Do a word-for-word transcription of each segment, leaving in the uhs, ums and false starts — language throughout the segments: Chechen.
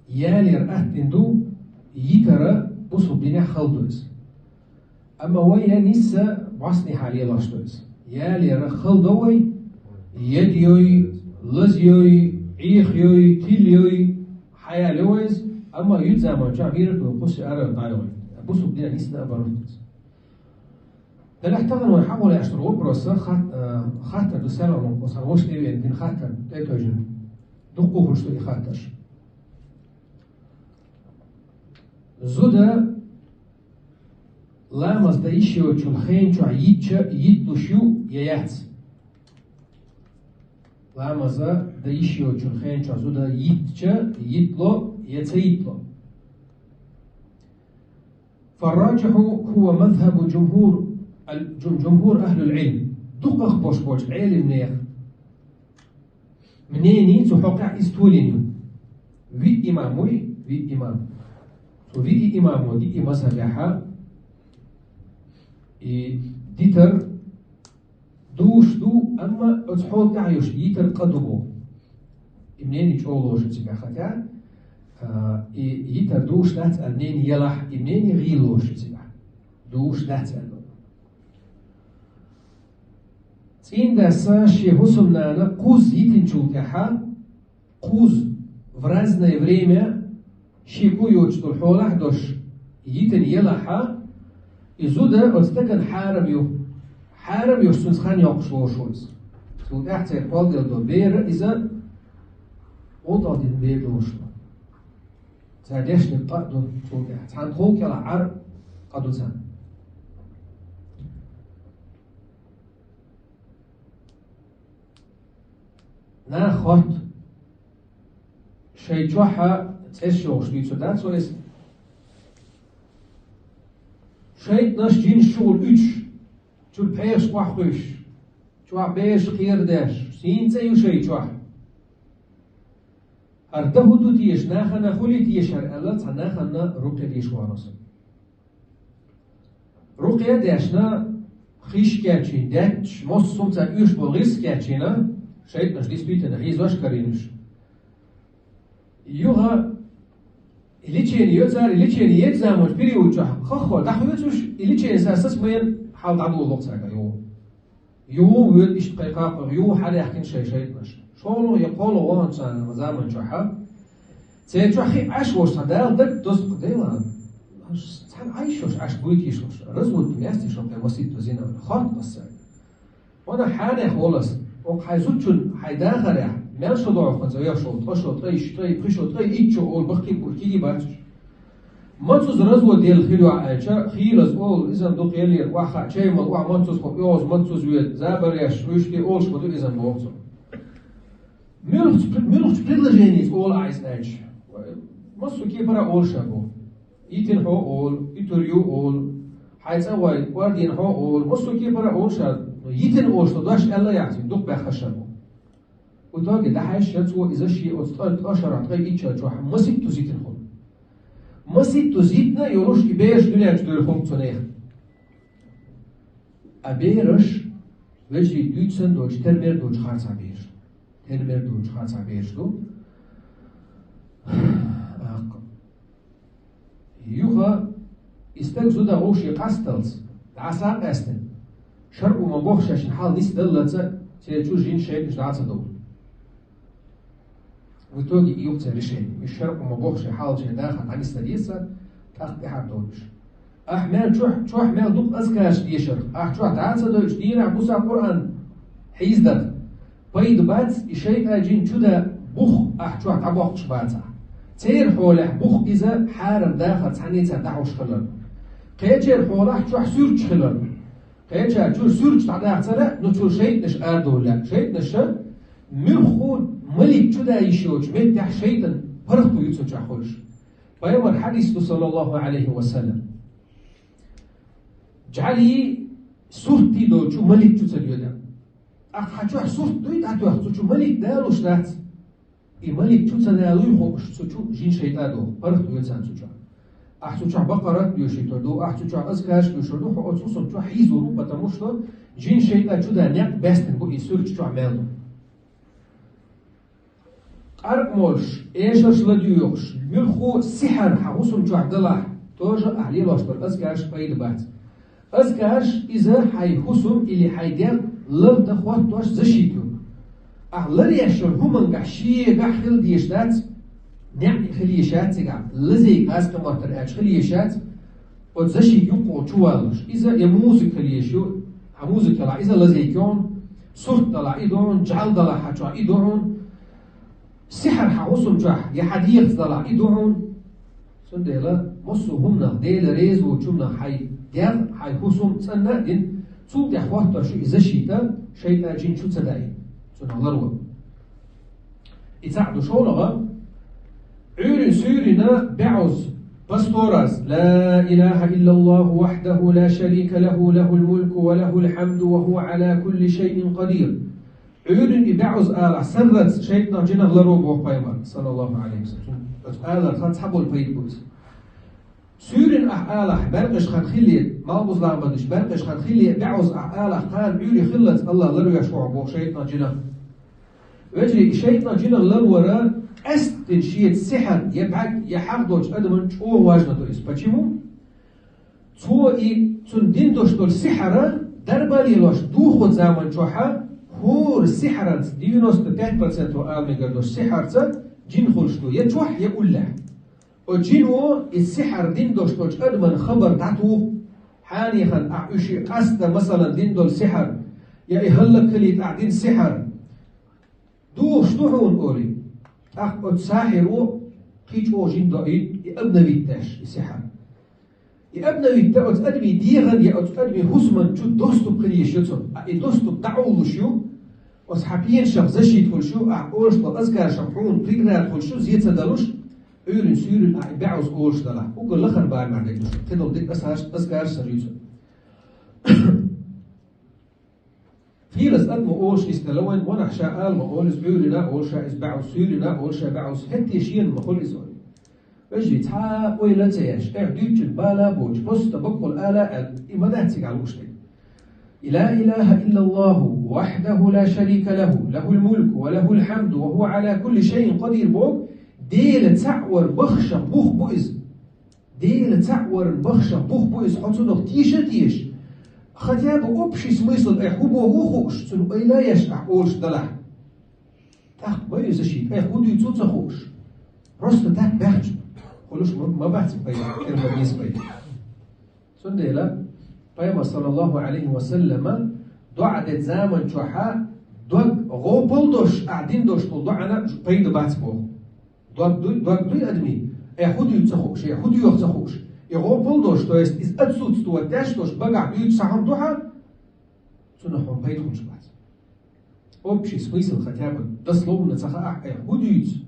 Ялера аттина ду, йитар бусалба динехь хала ду иза. Амма вай я нийсса бӀостанехьа лелош ду иза. Ялера хала до вай, яд йой, лаз йой, Ӏеха йой, тилла йой, хьаялайо вай иза, амма юьзза заманчохь бийрак долу кхуссий ара дӀайо вай. Бусалба динехь нийсса а бара иза. Делахь тахана вай хьахо лаьаш долу вопрос, хат-, а, хаттар ду, саралан кхо сан ваша тӀе веана дина хаттар тӀе тойжина. Дуккха хуьлуш ду и хаттарш. Зуда ламаз дан йиш йоцучу хенан чохь йитча, йитталуш ю я яц? Ламаз дан йиш йоцучу хенан чохь зуда йитча, йиттало я ца йиттало? فالراجح هو مذهب جمهور ال-، جم-، جمهور أهل العلم. Дукхах болуш болчу Ӏеламнех мнение цу хьокъехь иза толийна ю. Виъ имам вуй, виъ имам. Цу виъ имамо диъ мазхьабехьа и дитар душ ду, амма оцу хьолан тӀаьхьа йолуш йитар къа ду боху. И мнение чӀогӀа лоруш ю цигахь, хатя, а, и йитар душ дац аьлла мнение елахь, и мнение гӀийла лоруш ю цигахь. Душ дац аьлла. ЦӀийндас шен хӀусамнана кхузза йитинчул тӀаьхьа, кхузза в разное время шеко йоцуш долу хьолахь а долуш йитина елахь, и зуда оцу стагана хьарам ю. Хьарам йолуш цуьнца хан йоккхуш лоруш ву иза. Цул тӀаьхьа церан кхолладелла долу бер иза гӀуллакх дина бер долуш ду. Цара дешнарг къа а ду цул тӀаьхьа. Цхьана тхов кӀелахь Ӏар къа ду царна. Наха хотту. Шайн чохь цӀераш йохуш дуьйцур дац вай иза. ШайтӀанаш, жинаш чугӀур уьдуш, чуьра пхьегӀаш охьахуьйсуш, чохь бераш кхерадеш, сийна цӀе ю шайн чохь. ХӀара дан хӀун ду теша, нахана хуьлий теша хӀара аьлла, цхьа нахана рукъе деша вахана со. Рукъе а дешна, хиш кечйина, даьтташ, массо а хӀума цара оьшуш болу гӀирс кечйина, шайтӀанаш действительно хьийзош карийна уьш. Юха и лечение йо цара, и лечение ечу заманчу период чохь хаххо дӀахоьцуш, и лечение сацман хьал дӀадолу цаьрга юха. Юха воьду иштта кхайкхаккхуьйту, юха хьадаьхкина шайн шайтӀанаш. ШолгӀа я кхоалгӀа вахана царна заман чохь, церан чохь хи Ӏаш волуш цхьа Дала дагадоьзна кху Делан. Цхьаьна Ӏайшош Ӏаш буьйтийша, развод ду, ястийша кхе масийтта зина, хатта аса. Вана хьанех волас, окху хьайн зудчун хьайн дахарехь, мел шо доху хаза вехшо, ткъа шо, ткъа иш, ткъа пхи шо, ткъа иччо олу баккхий бур киги бацуш. Мацуза развод делла хир ю аьлча, хийлаза олу, изан дукха еллера, охьа хаа чай мала, охьа мацуза хо, оьгӀаз мацуза веда, забареш, уьш тӀе олуш ма ду изан боху цо. Муьлхачу, муьлхачу предложеница олу ахь иза аьлча? Массо кепара олуш а бу. Итин хьо олу, итур ю олу, хьайн цӀа вай, кӀордийна хьо олу, массо кепара олуш а, йитина олуш со дош аьлла яхцин, дукха баьххаш а бу. В итоге дӀахьаьжча, цо иза шен оцу ткъа, ткъа шарахь, ткъа ичча чохь масийтта зитина хуьлу. Масийтта зитина йолуш и бераш дуьнен чу дуьйла хуьлу цунех. А бераш, вежарий, дуьйцу санна доцуш, тера мер доцуш харцахь бераш ду. Тера мер доцуш харцахь бераш ду. Юха и стаг зуда вовшийн къасталц, дӀаса а къаьстина, шарӀо ма боху шайшна хьал нисдаллалца, церан чу жин шайтӀанаш дӀа а ца довлу. В итоге и юха церан решение. Уьш шарӀо ма боху шайн хьал шайн дахар дӀанисдан деза, тӀаккха тӀаьхьара довлуш. Ахь мел чохь, чохь мел дукха азкараш дешарх, ахь чохь дӀа а ца дойуш, дийнахь буса Къуръан хьийздарх, пайда бац, и шайтӀа жин чу да бух ахь чохь дӀабоккхуш бацахь. Церан хьолехь бух иза хьарам дахар цхьаьнца дӀахьуш хилар. Кхечеран хьолахь чохь суьрташ хилар. Кхечара чуьра суьрташ дӀадахцара, ну чуьра шайтӀанаш арадовла. ШайтӀанаша муьлхха малик чу да йиш йоцучу меттехь шайтӀан паргӀато ю цу чохь хуьлуш. Пайхамар хьадис ду, саллаллаху Ӏалайхи ва саллам. ЖӀаьлий, суртий долчу малик чу ца доьду. Ахь хьан чохь сурт дуй, дӀатоьхна цу чу малик далуш дац. И малик чу ца далуй хууш, цу чу жин шайтӀа доху, паргӀат вецан цу чохь. Ахь цу чохь бакъарат доьшуьйтур ду, ахь цу чохь азкарш доьшур ду, хьо оцу хӀусам чохь хьийзор ву, потому что жин шайтӀа чу да некъ баьстина бу и суьрташ чохь мел ду. Къаркъа молуш, эшарш ладуьйхуш, муьлхха а сихьар хьан хӀусам чохь далахь, тоже ахь лелош долу азкарш пайда бац. Азкарш иза хьайн хӀусам или хьайн дегӀ лардан хӀоттош защита ю. Ахь ларъеш йолу хӀумангахь шегахь хила дезаш дац, неӀ хила езаш яц цигахь, лазий кхаска моттар аьлча хила езаш яц, оцу защита юккъехула чу валлалуш. Иза я музыка хила езаш ю, хьан музыка далахь иза лазий ю хьуна, сурт далахь и ду хьуна, жӀаьла далахь хьан чохь и ду хьуна. Сихьар хьан хӀусам чохь я хьан дегӀаца далахь и ду хьуна. Цундела массо а хӀуманах, Дела реза воцучунах хьайн дегӀ, хьайн хӀусам цӀанна а дина, цул тӀаьхьа хӀоттош ю и защита, шайтӀа, жин чу ца даийта, цунах ларво. И цхьаъ ду шолгӀа, Ӏуьйрин суьйрина бӀозза, по сто раз: «لا إله إلا الله وحده لا شريك له، له الملك وله الحمد وهو على كل شيء قدير». Ӏуьйрин и бӀозза алахь, сарралц шайтӀанах, жинах ларво боху пайхамар, саллаллаху Ӏалайхи ва саллам. Оцу аларх цхьаболу пайда бу иза. Суьйрина ахь алахь, бӀаьркъаш хан хиле, малхбуза ламаз деш бӀаьркъаш хан хиле, бӀозза ахь алахь, кхана Ӏуьйре хиллалц АллахӀ ларвеш ву хьо боху шайтӀанах, жинах. Вежарий, и шайтӀанах, жинах ларвар къаьсттина шеца сихьар я бӀаьрг, я хьагӀ долчу адамна чӀогӀа важно ду иза. Почему? Цо и цунна дина долуш долу сихьар дарба лелош духу заман чохь, хӀора сихьаранца, девяносто пять процентов ала мегар долуш сихьарца, жин хуьлуш ду я чохь, я уллехь. Оцу жино и сихьар дина долуш долчу адаман хабар дӀатуху, хьенехана ахь уьш къаста, масалан, дина долу сихьар, я и хӀаллакьхилийта ахь дина сихьар духуш ду хьуна олий. ТӀаккха оцу сахьиро кхин чӀогӀа жин доуьйту и обновить деш, и сихьар. И обновить дан оцу адамийн дегӀан я оцу адамийн хӀусаман чу доступ хила езаш ю цунна. А и доступ дӀакъовлуш ю, оцу хьан пенашах защита хуьлуш ю, ахь олуш долу азкаршах хьуна преграда хуьлуш ю, зе ца далуш, Ӏуьйрин суьйрина ахь и бӀозза олуш далахь. Уггар лахара барамехь дерг ду шуна. Кхидолу дерг азкарш, азкарш ца ю цунна. Хийлаза адамо олуш нисделла вайн, монахь ша ала ма олу иза, Ӏуьйрина а олу ша иза бӀозза, суьйрина а олу ша бӀозза, хӀетте шена ма хуьлу иза вайн. Вежарий, цхьа а ойла а ца еш, айхьа дуьйцучун бала а боцуш, просто баккъалла ала а аьлла, и ма дац цигахь лууш дерг. И لا إله إلا الله وحده لا شريك له، له الملك وله الحمد وهو على كل شيء قدير боху, Дела цхьаъ вар бахшах бух бу иза. Дела цхьаъ варан бахшах бух бу иза, хьо цунах теша а теша. Хотя бы общий смысл, айхьа хӀун боху а хууш, цунна ойла а еш ахь олуш далахь. ТӀаккха ма ю защита, айхьа хӀун дуьйцу а ца хууш. Просто так баьхча хуьлуш ма, ма бац пайда, тера ма беза пайда. Цундела Пайхамар, саллаллаху Ӏалайхи ва саллама, доӀа дечу заман чохь дог гӀопал долуш ахь дина долуш долу доӀана пайда бац боху. Дог дуй, дог дуй адамийн, айхьа хӀун дуьйцу ца хууш, айхьа хӀун доьху ца хууш. И гӀопал долуш, то есть иза отсутствовать деш долуш, багахь дуьйцу схьа хӀума ду хьан, цунах хьуна пайда хуьлуш бац. Общий смысл хотя бы дословно ца хаахь, айхьа хӀун дуьйцу,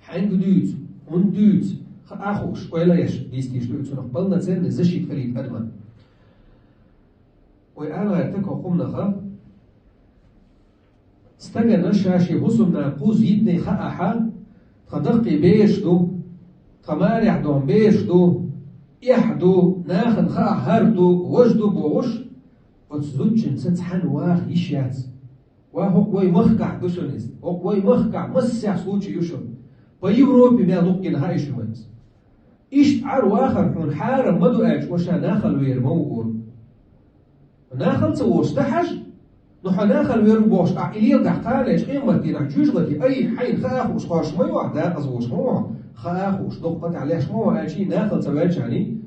хьаьнга дуьйцу, хӀунда дуьйцу, хаа хууш, ойла еш дийца дезаш ду и, цунах полноценный защита хилийта адаман. Вай ала гӀерта кху хӀуманах, стагана ша шен хӀусамна кхузза йитине хаахь, тхан даккхий бераш ду, тхан марехь доху бераш ду, эхь ду, нахана хаахь хӀара ду, важа ду бохуш, оцу зудчуьнца цхьаьна ваха йиш яц. Ва хӀокху вай махкахь ду шуна иза, хӀокху вай махкахь массех случай ю шуна. По Европе мел хӀукхуьнга хаьа шу вайца. Иштта Ӏар вахар хьуна хьарам ма ду аьлча, ва ша нахала вер ма ву олу. Нахала ца волуш дан хьажа, ну хьо нахала вер ву бохуш, ахь и леладахь кхана аьлча, къематдийнахь жуьжгӀати, ай, хьайна хаа хууш, кхош ма ю ахь, декъаза волуш ма ву хьо, хаа хууш, доккха тӀехь леш ма ву аьлча, и нахала ца ваьлча хьуна,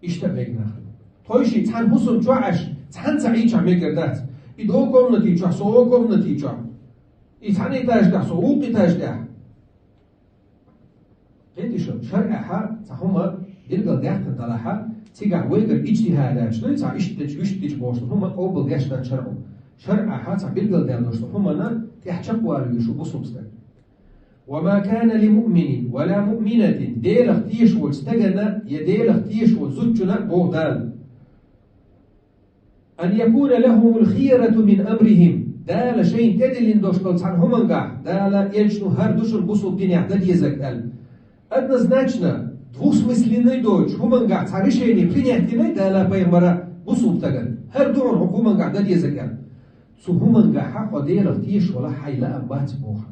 иштта а мега нахала. Тхойшиъ цхьана хӀусам чохь Ӏаш, цхьаьна ца Ӏийча мегар дац. И доккха комнати чохь, со воккха комнати чохь. И цхьана этажа тӀехь, со вукху этажа тӀехь. Кхетий шу, шарӀехь цхьа хӀума билгал даьккхина далахь, цигахь вайгара иджтихӀад даьлча, дуй цхьа иштта дича, вуьшта дича бохуш, хӀума къобал деш дац шарӀо. ШарӀехь цхьа билгал даьлла долуш хӀуманна тӀехь чекхвала везаш ву бусалба стаг. «وما كان لمؤمن ولا مؤمنة», Делах тешаш волчу стагана я Делах тешаш волчу зудчунна а боху Дала. «أن يكون لهم الخيرة من أمرهم», Дала шайна тӀедиллина долуш долу цхьана хӀумангахь, Дала элчано хӀара ду шуна бусалба динехь дан дезарг аьлла. Однозначно, двусмысленный доцуш хӀумангахь цхьа решение принять динай Дала пайхамара бусалба стагана. ХӀара ду хьуна хӀокху хӀумангахь дан дезарг аьлла. Цу хӀумангахь хьо Делах тешаш валахь, хьайн лаам бац боху.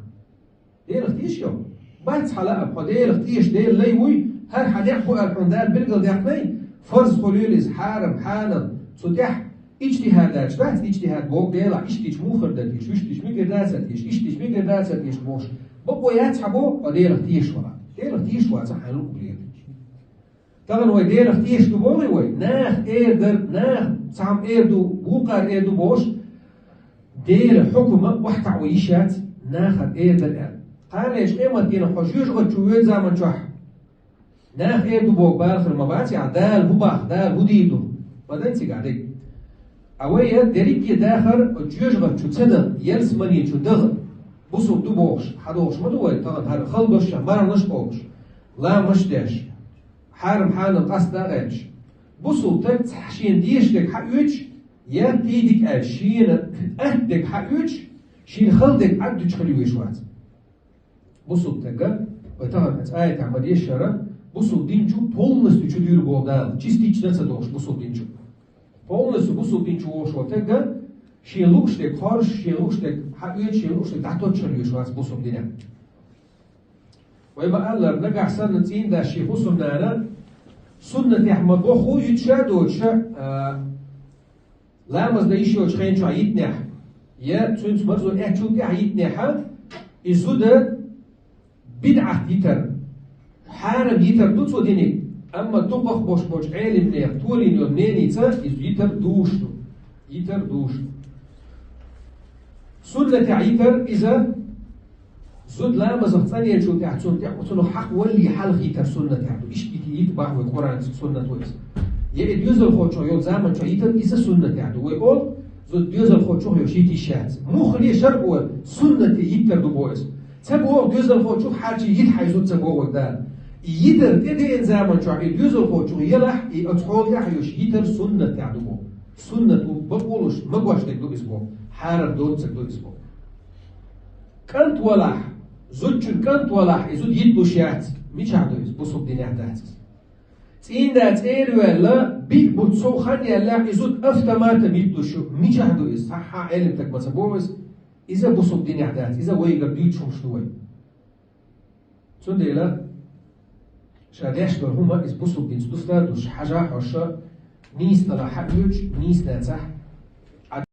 Делах тешаш хьо? Бац хьа лаам, хьо Делах тешаш, Дела лай вуй, хӀара хьа некъ бу аьлла хьуна Дала билгалдаьккхинай, фарз хулийла иза, хьарам, хьанал, цу тӀехь иджтихӀадаш дац, иджтихӀад боху Делахь, иштта дича муха хир дара теша, иштта дича мигар дац теша, иштта дича мигар дац теша бохуш. Бакъо яц хьа боху, хьо Делах тешаш вара. Делах тешаш вац хьайна луъург лела. Тахана вай Делах тешаш ду бохий вай? Наха эр дар, наха цхьамма эр ду, вукхара эр ду бохуш, Делан хьукма охьатаӀо йиш яц, нахана эр дар аьлла. Кхана лечу къематдийнахь хьо жоьжахати чу воьду заман чохь, наха эр ду боху бала хир ма бац, яхь, Дала хӀун боху, Дала хӀун дийр ду? Ма дан цигахь дерг. А вай я дерриге дахар жоьжахати чу ца дан, ялсамани чу даха, бусулба ду бохуш, хьадохуш ма ду вай, тахана хӀара хала дош а, марханаш а бохуш, ламазаш а деш, хьарам-хьанал къастадаьлча, бусулба стаг цхьа шена дезаш дерг хьаоьцуш, я кхин дика аьлча, шена атта дерг хьаоьцуш, шена хала дерг Ӏаддуьтуш хила везаш вац. Бусулба стага, вай тахана хӀинца аятехь ма-дешшара, бусулба дин чу полностью чу дуьйр боху Дала, частично ца дохуш бусулба дин чу. Полностью бусулба дин чу вогӀуш волу стага, шен лууш дерг хоржуш, шен лууш дерг хьаоьцуш, шен лууш дерг дӀатоттуш хила везаш вац бусулба динехь. Вай ма-аллара, нагахь санна цӀийнда шен хӀусамнана суннатехь ма-бохху йиташ а доцуш, а, ламаз дан йиш йоцучу хенчохь йитинехь, я цуьнца марзо эцначул тӀаьхьа йитинехь, и зуда бидӀат йитар, хьарам йитар ду цо диниг, амма дукхах болуш болчу Ӏелимнех толийна йолу мненица иза йитар дузуш ду. Йитар дузуш ду. Суннатехь йитар иза, зуда ламазах цӀанъеллачул тӀаьхьа цунна тӀе, цунах хьакъ валале хьалха йитар суннатехь ду. Иштта йита, йита боху вай Къуръанца, суннат ву иза. Я и доьзалхочух йолу заман чохь йитар иза суннатехь ду. Вай олу, зуда доьзалхочух йолуш йита йиш яц. Муххале шаръо суннате йитар ду боху иза. Ца боху доьзалхочух хьарчий йита хьайн зуда ца бохург Дала. И йитар тӀедеана заман чохь и доьзалхочух елахь, и оцу хьолехь йолуш йитар суннатехь ду боху. Суннат ву, бакъо луш, магош дерг ду иза боху. Хьарам доцург ду иза боху. КӀант валахь, зудчун кӀант валахь, и зуда йита луш яц. Мичахь ду иза? Бусулба динехь дац иза. ЦӀийнда цӀера ваьлла, биъ бутт сов хан яьллехь, и зуда автоматом йита луш ю. Мичахь ду иза? Сахьа Ӏелим стаг ма ца боху иза. Иза бусулба динехь дац, иза вайгара дуьйцуш хӀумаш ду вай. Цундела ша деш долу хӀума иза бусулба динца дустар а душ, хьажахь хьо ша нийса далахь хьаоьцуш, нийса дацахь,